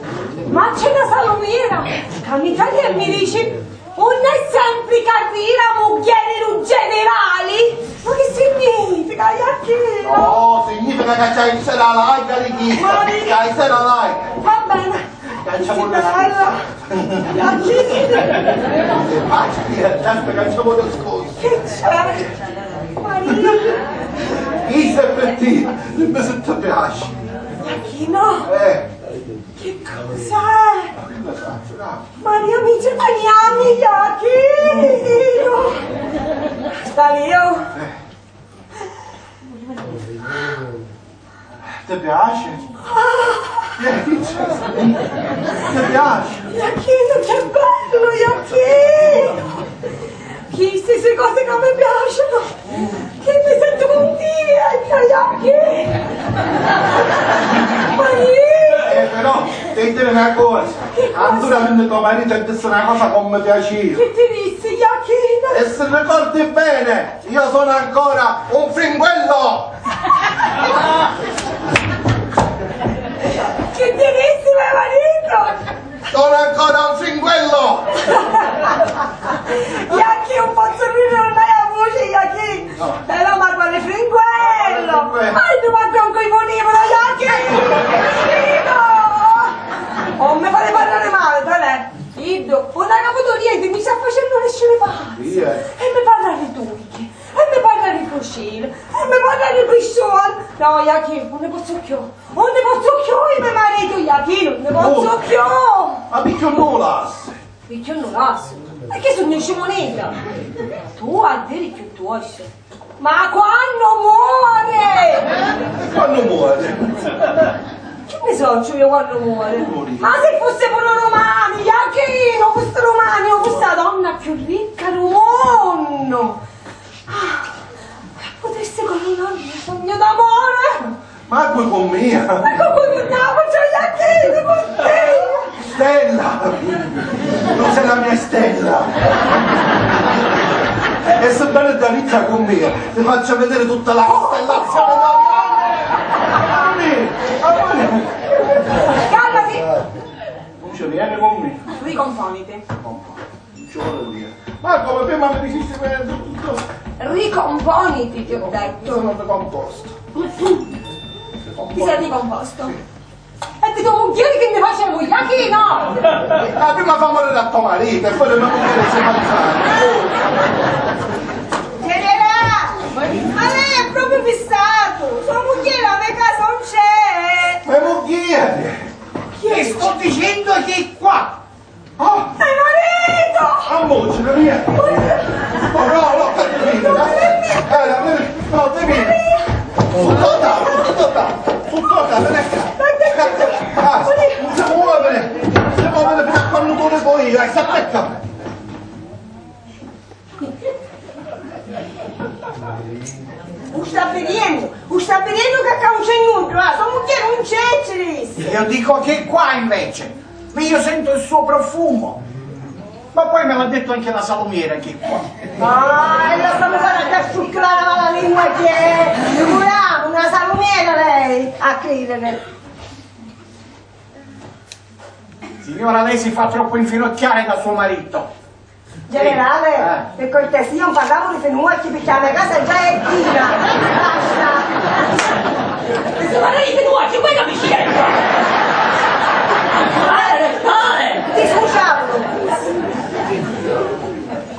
Ma c'è dda salumiera ca mi talia e mi dici: "Unni è sempri ca ridi la mugghieri dû generali?" Ma chi significa, Iachì? Oh, significa ca c'hai sera laica di chi? Maria! C'hai sera laica! Va bene. Cacciamo il discorso. Bella! Iachì! Basta, certo, cacciamo il discorso. Che c'è? Maria! Isso è per te, dimmi se ti piace. Iachì, no! Eh. Che cosa è? Ma che cosa? Bravo. Maria, mi ci paniamo, Iachì! Sta io. Eh. Ti piace? Ti piace? Iachì, che bellu, Iachì! Chisti si cosi ca mi piacinu! Chi mi sentu cuntenta, Iachì! Ma io... Eh, però, devi dire una cosa. Che cosa? Allora, mentre tuo marito ha detto una cosa come piacere. Chi ti dissi, Iachì? E se ricordi bene, io sono ancora un fringuello! Chi ti dissi, me marito? Sono ancora un fringuello! Iachì, non posso ridere, non hai la voce, Iachì! No. Eh, no, ma quale fringuello? Fringuello. Ma io ma con coi voni, però, Iachì! Figo! Non mi fate parlare male, Tale! Iddu, non ha caputo niente, mi sta facendo le scene pazze. Sì, eh. E mi parla di tutti, e mi parla di cucina, e mi parla di piscione. No, Iachì, non ne posso più. Non ne posso più, io me marito, Iachì, non ne posso più. Ma picchì non lo lassi? Picchì non lo lassi? Perché sono scimunita. Tu a dire piuttosto. Ma quannu muore? E quannu muore? Chi ne sacciu io quannu muore? Muore. Ma se fosse pure domani, Iachì, non fosse domani, non fosse la donna più ricca del mondo. Ah, potesse coronare il mio sogno d'amore. Ma cu mia? Ma cu cu cu cu cu cu cu cu cu cu Stella! Tu sei la mia stella! E se bella da ricca con me, ti faccio vedere tutta la costellazione d'Orione! Amore! Amore! Calmati! Non ci viene con me? Ricomponiti. Non ci vuole dire. Ma come prima mi dicesti che tutto... Ricomponiti, ti ho detto. Sono ricomposto. Ti sei ricomposto? Sì. E di tua mugghieri chi nni facemu, Iachì, no? Ma prima fa morire a to marito e poi le mie mugghieri si mangiano. Generale, ma lei è proprio fissato. Sua mugghieri a me casa non c'è. Ma mugghieri? Chi è? Sto dicendo che è qua. Oh! Me marito! Ammocciati, via! Oh, no, no, no, devi venire, dai. Eh, no, devi, no, devi venire. Su tota, su tota, su tota, vieni qua. Ah, non si muovere, non si muovere fino a quando tu ne vuoi, dai, sta aspetta. U sta vidennu? U sta vidennu ca ccà non c'è nuddu, ah, sua mugghieri non c'è, ci dissi. Io dico che qua invece, io sento il suo profumo. Ma poi me l'ha detto anche la salumiera che è qua. Ah, e lasciami fare a sciucculare la lingua che è. Figurati, una salumiera lei, a credere. Signora, lei si fa troppo infinocchiare da suo marito. Generale, eh, per cortesia, non parliamo di fenocchi, perché la mia casa già è piena. Basta. E se parla di fenocchi, poi capisci che... Dai, dai. Ti scusiamo.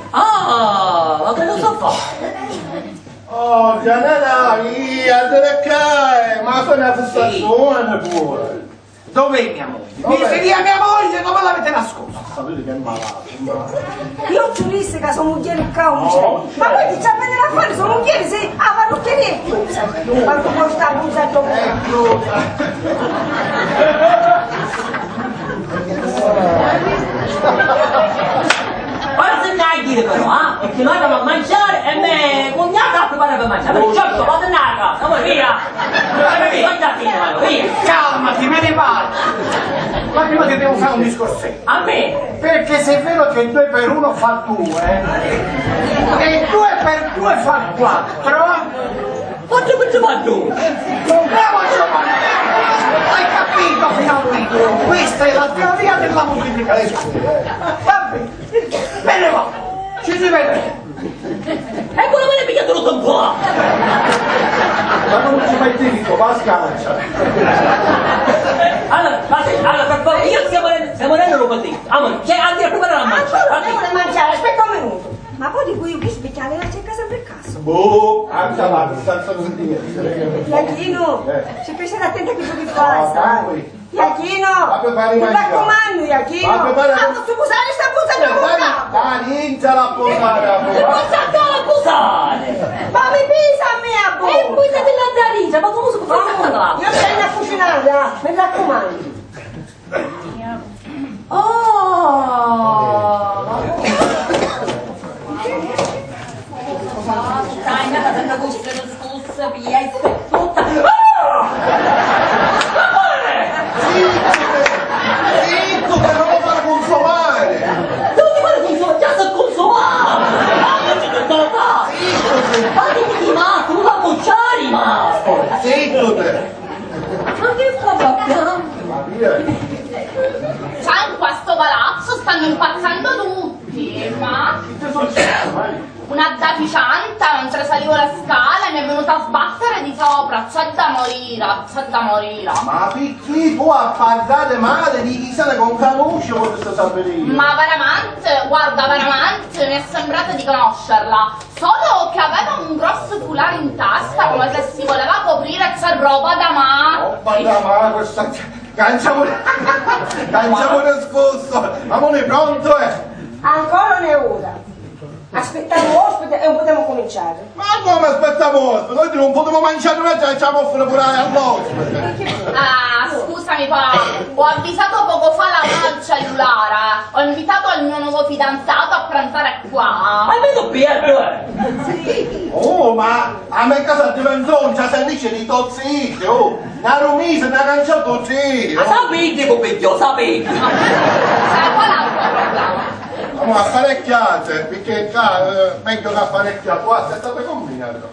Ah, ma come si fa? Oh, generale, via, te ne cai, ma sono una fissazione pure. Dov'è mia moglie? Dov'è? Mi seria mia moglie, dove l'avete nascosta? Sapete che è malato, è malato. Io ci dissi che sua mugghieri ccà non c'è. No, non c'è. Ma voi chi ci avete da fare? Sua mugghieri, sì, a parrucchieria è chiusa. Quanto costa la punzetta? È chiusa. Ora se ne hai dire però, eh? Perché noi andiamo a mangiare e me cognata Fare per mangiare, cioccio, vado a casa, voi via! Via, via! Calmati, me ne vado! Ma prima ti devo fare un discorsetto. A me? Perché se è vero che due per uno fa due, eh, e due per due fa quattro. Quattro per due fa due! Bravo Giovanni! Hai capito finalmente? Questa è la teoria della moltiplicazione. Va bene, me ne vado. Ci si vede. E quello me ne piglia tutto un po'! Ma non ci metti dito, va a scancia. Allora, ma se, allora, per favore, io stiamo morendo, stiamo morendo un po' di. Amore, cioè, andiamo a preparare la mancia. Ancora non devo mangiare, aspetta un minuto. Ma poi di cui ho visto che la cerca sempre a caso. Boh, anche la distanza non ti. Iachino, eh, ci piace attenta che giochi fai, sai? Iachino, ti raccomandu, Iachino. Ma prepari. Ah, posso posare sta busa di bocca? Ma inizia a posare, amore. Che posso andare a posare? Ma mi pesa a me a bocca. E poi te la dà, ma come si può fare? Io stai a cucinare, ah, mi raccomandu. Oh! Dai, ma tanto così. Passa via, è tutta. Ah! Amore! Zitto, zitto, che non lo fa consumare! Non ti vuole consumare, già sta consumare! Ma non ci che cosa? Zitto, zitto! Ma ti dici, ma tu la pucciari, ma! Zitto te! Ma che fa, papà? Ma via! Già in questo palazzo stanno impazzendo tutti, ma... Che succede, Maria? Una deficiente, mentre salivo la scala, mi è venuta a sbattere di sopra. C'è da morire, c'è da morire. Ma picchì tu a parlare male di chi se ne conosce quando sta sapere? Ma veramente, guarda, veramente mi è sembrato di conoscerla. Solo che aveva un grosso foulard in testa, come se si voleva coprire, c'è roba da ma... Roba da ma, questa... Canciamo, canciamo discorso. Amore, pronto, eh? Ancora non è ora. Aspettiamo ospite e non possiamo cominciare. Ma come aspettiamo ospite? Noi non possiamo mangiare, noi ci facciamo offrire pure all'ospite. Ah, scusami, pa. Ho avvisato poco fa la mia cellulare. Ho invitato il mio nuovo fidanzato a pranzare qua. Ma vedo Pietro, eh! Oh, ma a me casa di menzogna se dice di tozzite, oh! Na rumisa, na canciata, oh, sì, oh! Ma sapete come io, sapete? Sai qual è il tuo problema? Ma apparecchiate, perché qua, eh, meglio che apparecchiate. Guarda, state combinando.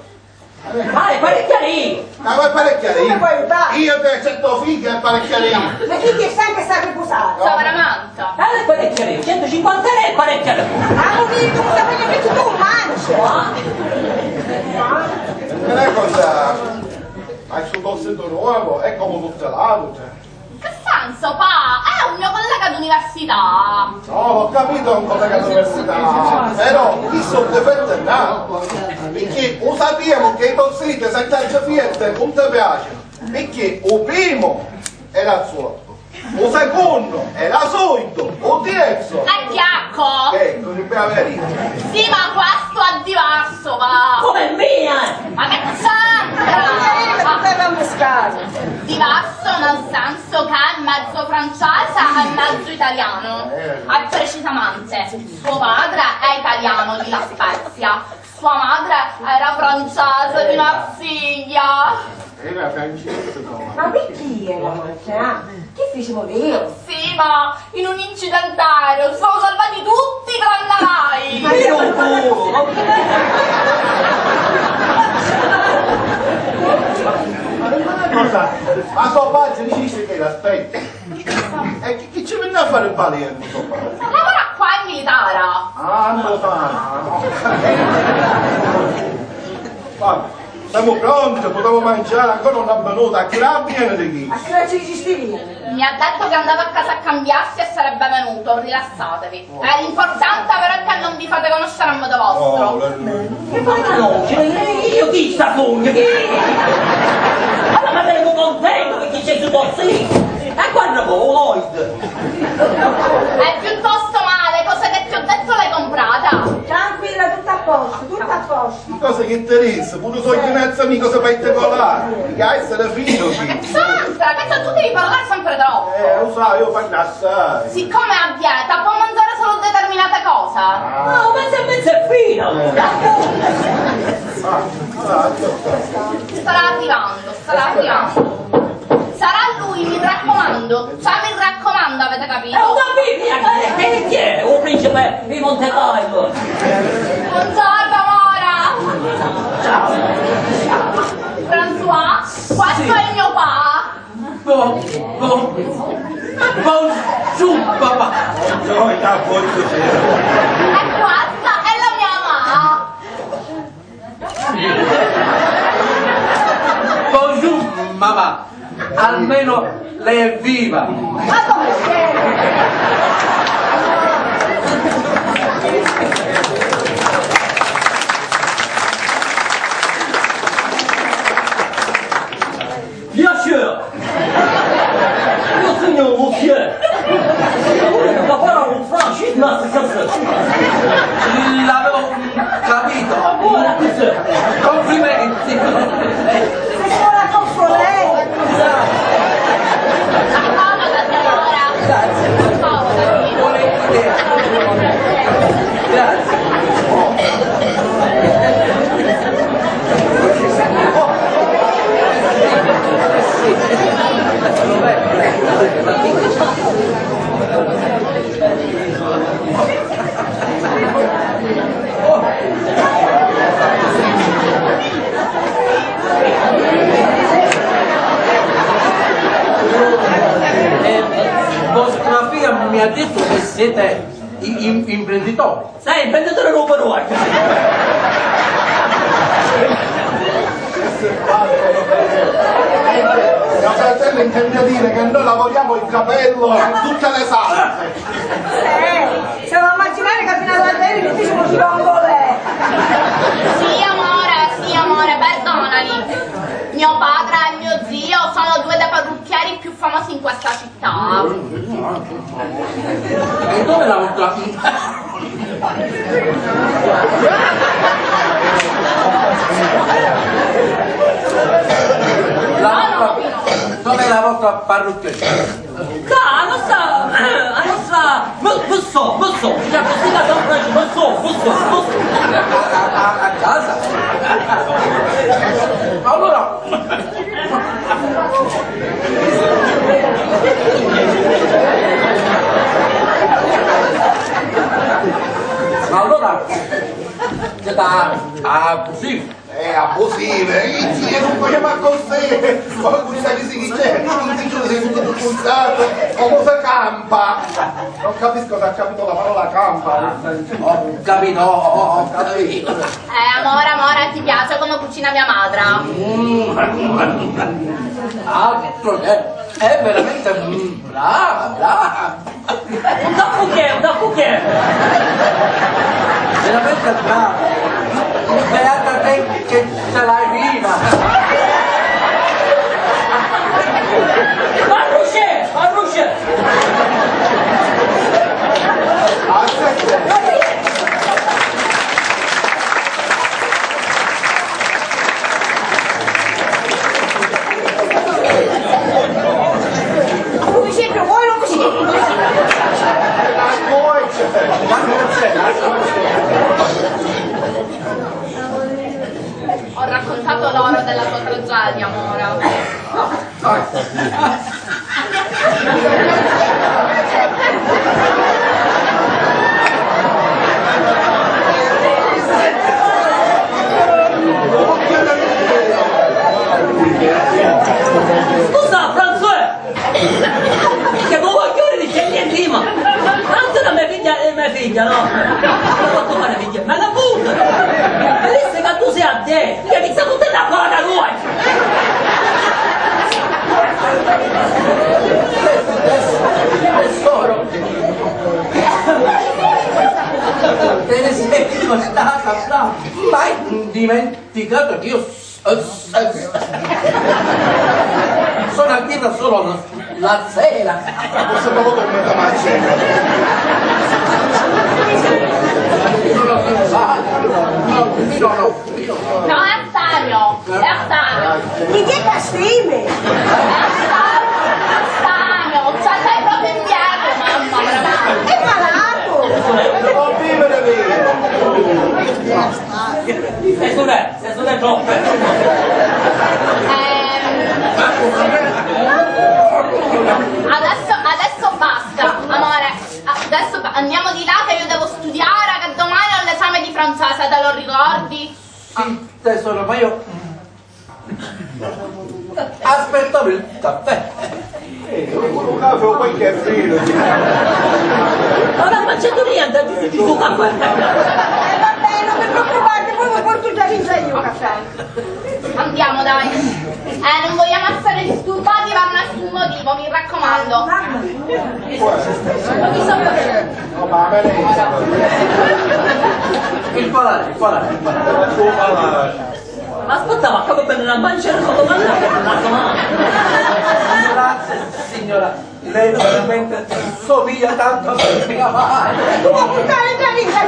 Ah, è parecchiarì! Ma vuoi parecchiarì? Come vuoi aiutare? Io ti accetto figa e parecchiarì. Ma chi ti sta che sta ripusare? Povera manta. Ah, è parecchiarì, centocinquanta lei è parecchiarì. Ah, ho detto, cosa voglio che tu mangi? Ah. Non è cosa, ma il suo corsetto nuovo è come tutte le altre. In che senso, pa? È un mio collega d'università. No, ho capito, è un collega d'università. Però, chi sono difetti, no? Perché lo sappiamo che i tozziti se chiamano fiette, non ti piace. Perché il primo era zoppo, il secondo era solido, il terzo. È chiacco. Ecco, che bella verità. Sì, ma questo è diverso, va. Come mia? Ma che c'entra? Ma non è che ti devi ammuscare. Diverso nel senso che è mezzo francese e mezzo italiano. Eh. E precisamente, suo padre è italiano di La Spezia, sua madre era francese di Marsiglia. Era francese, no? Ma perché era francese? Che fece morire? Sì, ma in un incidente aereo si sono salvati tutti tranne lei! Ma io non posso! Ma una cosa, ma so faccio, dici che l'aspetta. E chi, chi ci venne a fare il ballerino, so faccio? Lavora qua in militare! Ah, non lo fa. Vabbè. Siamo pronti, possiamo mangiare, ancora non è venuto, a chi la viene di chi? A chi la ci esistivi? Mi ha detto che andava a casa a cambiarsi e sarebbe venuto, rilassatevi. Oh. Eh, l'importante però è che non vi fate conoscere a modo vostro. Oh, che fai la noce? Io chi sta sogno? Chi? Allora ma saremo contenti perché c'è su così. E quando voi, Lloyd? È piuttosto male, cosa che ti ho detto l'hai comprata? Tranquilla, tutto a posto, tutto a posto. Cosa che ti disse? Pure so in mezzo a me cosa fai te colà? Che hai essere fino qui. Santa, che tu devi parlare sempre troppo. Eh, lo sai, io parlo assai. Siccome è a dieta, può mangiare solo determinate cose. Ah, ma sei mezzo fino! Eh. Starà arrivando, starà arrivando. Sarà lui, mi raccomando. Cioè, mi raccomando, avete capito? È un capito, eh, chi è? Un principe di Monte Carlo. Buongiorno, amore. François, questo è il mio pa. Bo-, bo-, bonjour, papà. No, no, bonjour. E questa è la mia mamma. Bonjour, mamma. Almeno lei è viva. Ma come scemo? Bien sûr! Io sogno un monsieur! Ma parla un francese, ma che cazzo? L'avevo capito! Ora cos'è? Complimenti! Se suona con soleil! Grazie. Grazie. Eh, vostra figlia mi ha detto che siete i-, im-, imprenditore. Sai, imprenditore numero uno. Mio fratello intende dire che noi lavoriamo il capello in tutte le salse. Eh, se va a immaginare che fino a ieri mi dice così non vuole. Sì, amore, sì, amore, perdonali. Mio padre e mio zio sono due dei parrucchieri più famosi in questa città. E dove la vostra, la vostra, dove è la vostra parrucchiera? Ca, a nostra, a nostra, mo, mo so, mo so, cioè, così la so, mo so, mo so, mo so. A, a, a, a casa? Allora, ma allora, c'è da, ah, così. Eh, abusive, i zii non facciamo così. Ma questa che si dice, non dice che sei tutto puntato, o cosa campa? Non capisco se ha capito la parola campa. Ho capito, ho, ho capito. Eh, amore, amore, ti piace come cucina mia madre? Mm. Altro che, è veramente, mm, brava, brava. Un tappuchè, un tappuchè. Veramente brava. Beata te che ce l'hai viva. Arrusce, arrusce. Ho raccontato loro della tua tragedia, amore. Scusa, François! Che coglione di che prima! Tanto la mia figlia è mia figlia, no? Ma quanto fare figlia? Ma la puta! Ma lei se tu sei a te! Che mi sta fottendo a fare da noi! Tesoro! Te ne sei dimenticato, no? Mai dimenticato che io s-, s-, s-, sono a casa solo la, la sera. Posso proprio tornare a mangiare? No, no, no. No, è Artanio, è Artanio. Di chi è Castime? È Artanio, Artanio, cioè, stai proprio indietro, mamma mia. È malato. Non vivere vero. Sei su re, sei su Il caffè. Eh, un, un caffè o qualche vino. Ma non faccio niente, ti si tu caffè. Eh, va bene, non vi preoccupate, poi mi porto già in io caffè. Andiamo, dai. Eh, non vogliamo essere disturbati per nessun motivo, mi raccomando. Mamma mia. Il palare, il palare, il palare. Aspetta, ma come per una manciata sotto mano? Grazie, signora. Lei veramente somiglia tanto a mia madre. Tu vuoi portare già via?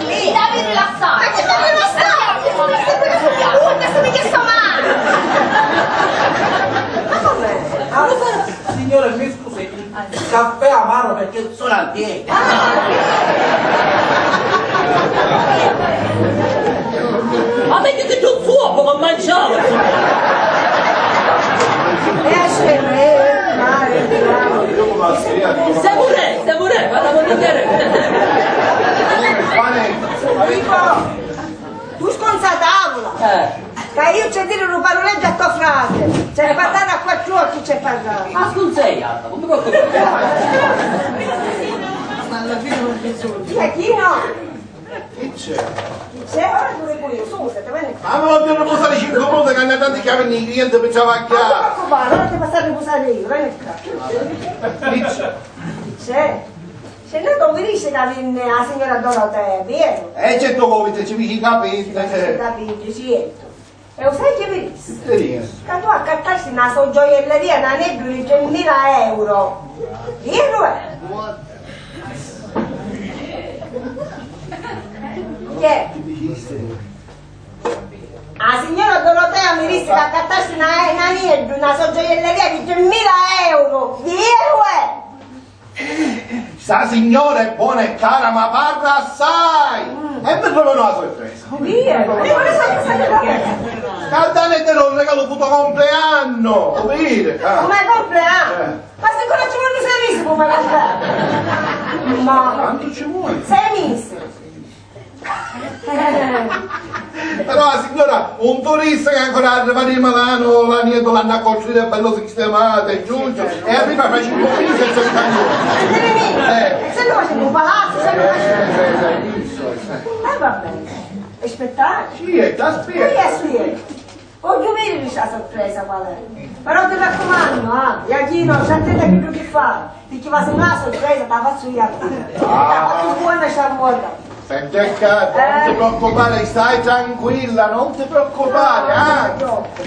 Devi rilassare. Ma che devi rilassare? Guarda, somiglia a sua madre. Ma come? Ah, signore, mi scusi, il caffè amaro perché sono a dieta. Ma mettiti giù il fuoco, ma mangiavo! Siamo re, siamo re, ma la voglio dire. Dico, tu sconza a tavola! Eh. Ca iu c'è dire un paruleggio a to frate, c'è parlare a quattru occhi, c'è parlare. Ma scusa, Anna, non mi preoccupare. Chi è chi no? Chi c'è? Chi c'è? Ora pure qui, scusa, te vedi? Ah, ma non ti riposare cinque minuti che hanno tanti chiamini i clienti per travagliare. Non ti preoccupare, ora ti posso riposare io, vieni qua. Chi c'è? Chi c'è? Scennete un virisce ca vinni a signora Dorotea, vieru? E certu ca ci vici capiti. Ci vici capiti, certu. E u sai chi virissi? Virissi. Ca tu accattasti na so gioielleria n'aneddu di tremila euro. Vieru è? Chi è? A signora Dorotea mi dissi ca accattasti na, n'aneddu, na so gioielleria di tremila euro. Vieru è? Sta signora è bona e cara, ma parra assai! E mi fa una sorpresa. Io? Io non so cosa che fa. Cantare te lo regalo pu to compleanno, capite? Ah. Come compleanno? Eh. Ma se ancora ci vuole sei mesi per fare. Ma quanto ci vuole? Sei mesi. Però la signora, un turista che ancora arriva di Milano, l'anietto l'hanno costruito, è bello sistemato, è giusto, e arriva fra cinque mesi e sette anni. Eh. E se noi facciamo un palazzo, se noi facciamo... Eh, sì, sì, sì, sì. Eh, va bene. Aspettate. Sì, e t'aspetta. Sì, sì. Vogghiu vidiri sta sorpresa qual è. Però ti raccumannu, ah, Iachino, sta attenta a chiddu chi fa, picchì va si no la sorpresa ta fazzu io a tia. Ah. Ta fazzu buona sta vota. Senti ccà, non ti preoccupare, stai tranquilla, non ti preoccupare, ah.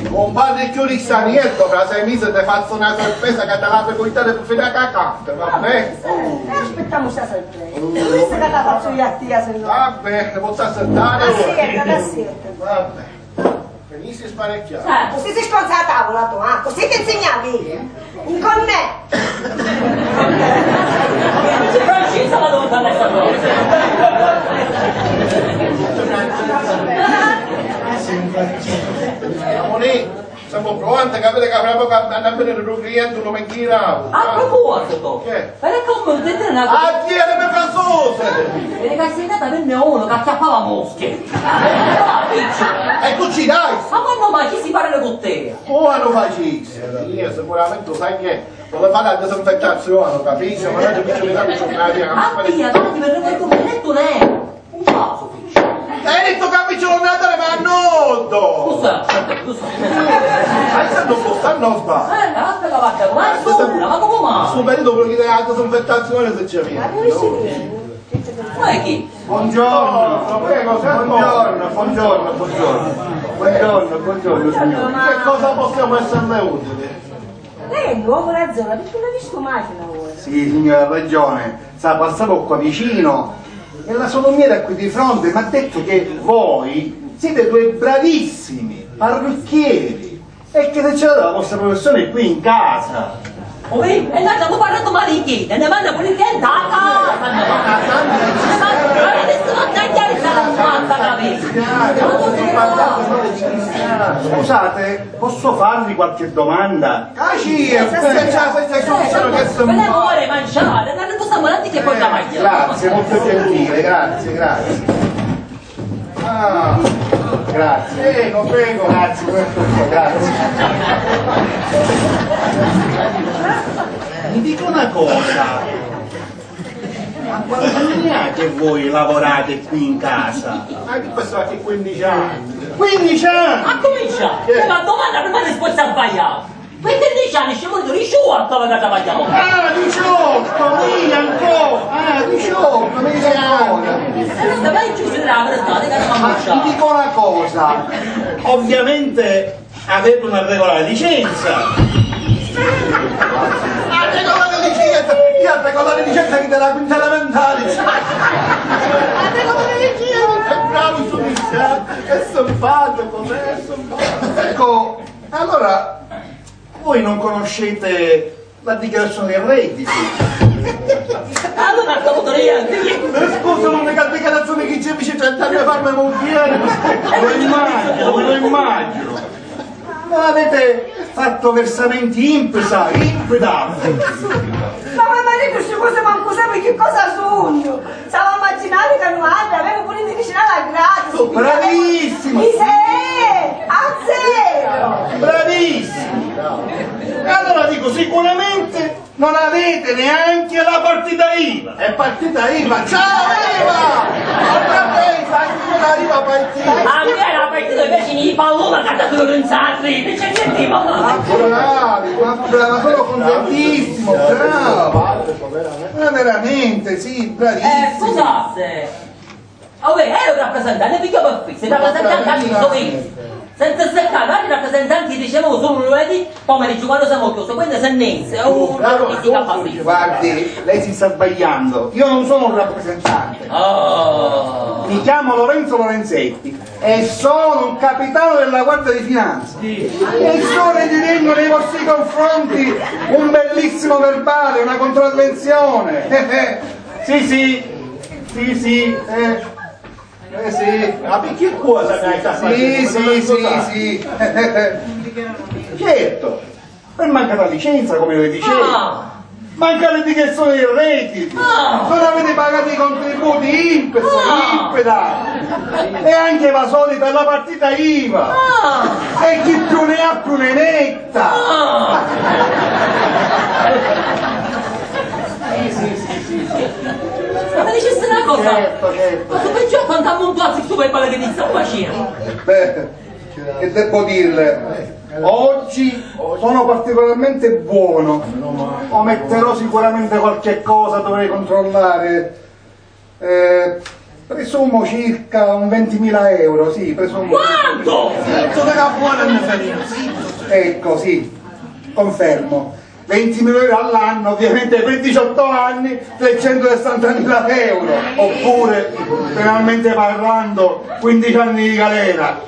Non parri chiù di sta niente, fra sei mesi ti fazzu una sorpresa ca ta la puoi portare fino a cacante, va bene? Eh, aspettiamo sta sorpresa. Tu dici che ta fazzu io a tia, se no. Va bene, posso aspettare ora? Aspetta, aspetta. Va bene. Finisci sparecchiato. Eh, così si sconza la tavola tu, ah? Così ti insegnavi? Con me! Francisa la donna messa. Siamo lì, siamo pronti, capite che fra poco andrà a vedere un cliente, uno mi gira. A proposito, che? Vedi che un momento una... Ah, tienimi francese! Vedi che sei andata a venne uno che acchiappava mosche. E tu ci dai? Ma quando mai ci si parla con te? Come lo facissi? Io sicuramente lo sai che vuole fare la disinfettazione, lo capisci? Ma noi ci mettiamo una via. Ah, via, tanti per noi come detto lei. Un caso, fici. Hai detto che mi ci vuole andare ma nudo! Scusa, scusa. Ma io non posso, non sbaglio. Eh, no, te la vacca, ma è sicura, ma come mai? Sto periodo quello che dai la disinfettazione se c'è via. Ma dove si vede? Ma è chi? Buongiorno, prego, sento. Buongiorno, buongiorno, buongiorno. Buongiorno, buongiorno, signore. Che cosa possiamo esserle utili? Lei è nuovo nella zona, perché non l'ho visto mai fino ad ora. Sì, signora, ha ragione. Sa, passavo qua vicino e la salumiera qui di fronte mi ha detto che voi siete due bravissimi parrucchieri. E che se c'era la vostra professione qui in casa? Oi, e noi stiamo parlando male di chi? E ne manda pure che è andata! Ma tanto ci sta. Ma adesso non tagliare sta fatta, capito? Scusate, posso farvi qualche domanda? Ah, sì, eh, questa è già, questa è giusto, che sono... Per amore, mangiare, non possiamo neanche che poi la maglia. Grazie, molto gentile, grazie, grazie. Ah. Grazie. Prego, prego. Grazie per tutto, grazie. Mi dica una cosa, ma quanti anni ha che voi lavorate qui in casa? Ma che passate quindici anni? Quindici anni? Accumincia! Sì. Ma domanda prima risposta sbagliata! Quindici anni, scemo, tu dici quantu avete travagliato? Ah, diciotto, mia ancora! Ah, diciotto, mia ancora! E non sapete più se la verità, che non... Ma ti dico una cosa, ovviamente avete una regola di licenza. La regola di licenza? Io la regola di licenza che della quinta elementare. La regola di licenza, bravo, sono iniziato, e sono fatto, come sono fatto. Ecco, allora voi non conoscete la dichiarazione dei redditi? Allora, dopo niente. Eh, scusa, l'unica dichiarazione che c'è, dice, trenta anni fa, ma non viene. Me lo immagino, me lo immagino. Non avete fatto versamenti INPS, INPDAP? Ma mi maritu sti cose mancu sape chi cosa sugnu. Stava a immaginari ca nuatri avemu puru i medicinali a gratis. Bravissimo! Sì, a zero! Bravissimo! E allora dico, sicuramente non avete neanche la partita IVA. È partita IVA! Ciao IVA! Allora lei sa che la IVA partita! A me la partita invece i palloni a casa sono pensati, non c'è niente di male. Ma bravi, ma bravi, sono contentissimo, bravo! Ma veramente, sì, bravissimo. Eh, scusate. Oh, uè, è un rappresentante, perché per fissa, il rappresentante ha visto che senza staccare, noi rappresentanti riceviamo solo lunedì pomeriggio quando siamo chiusi, quindi se ne esce, è un... Guardi, lei si sta sbagliando, io non sono un rappresentante. Oh. Mi chiamo Lorenzo Lorenzetti e sono un capitano della Guardia di Finanza. Sì. E sto redigendo nei vostri confronti un bellissimo verbale, una contravvenzione. Sì, sì, sì, sì, eh, eh sì. Ma perché cosa mi hai fatto? Sì, sì, sì, sì. Certo, per mancata licenza, come le dicevo. Ah. Mancate di dichiarazione dei redditi. Ah. Non avete pagato i contributi INPS, ah, INPDAP. E anche evasori per la partita IVA. Ah. E chi più ne ha più ne metta. Ah. Sì, sì, sì, sì, sì. Ma mi dicessi una cosa. Certo, certo. Ma tu pensi a quanto ammontuassi stu PayPal che ti sta facendo? Beh, che devo dirle? Oggi sono particolarmente buono. O metterò sicuramente qualche cosa, dovrei controllare. Eh, presumo circa un ventimila euro, sì, presumo. Quanto? Zitto, che buona ne faremo, zitto. Ecco, sì, confermo. Ventimila euro all'anno, ovviamente per diciotto anni, trecentosessantamila euro, oppure, penalmente parlando, quindici anni di galera.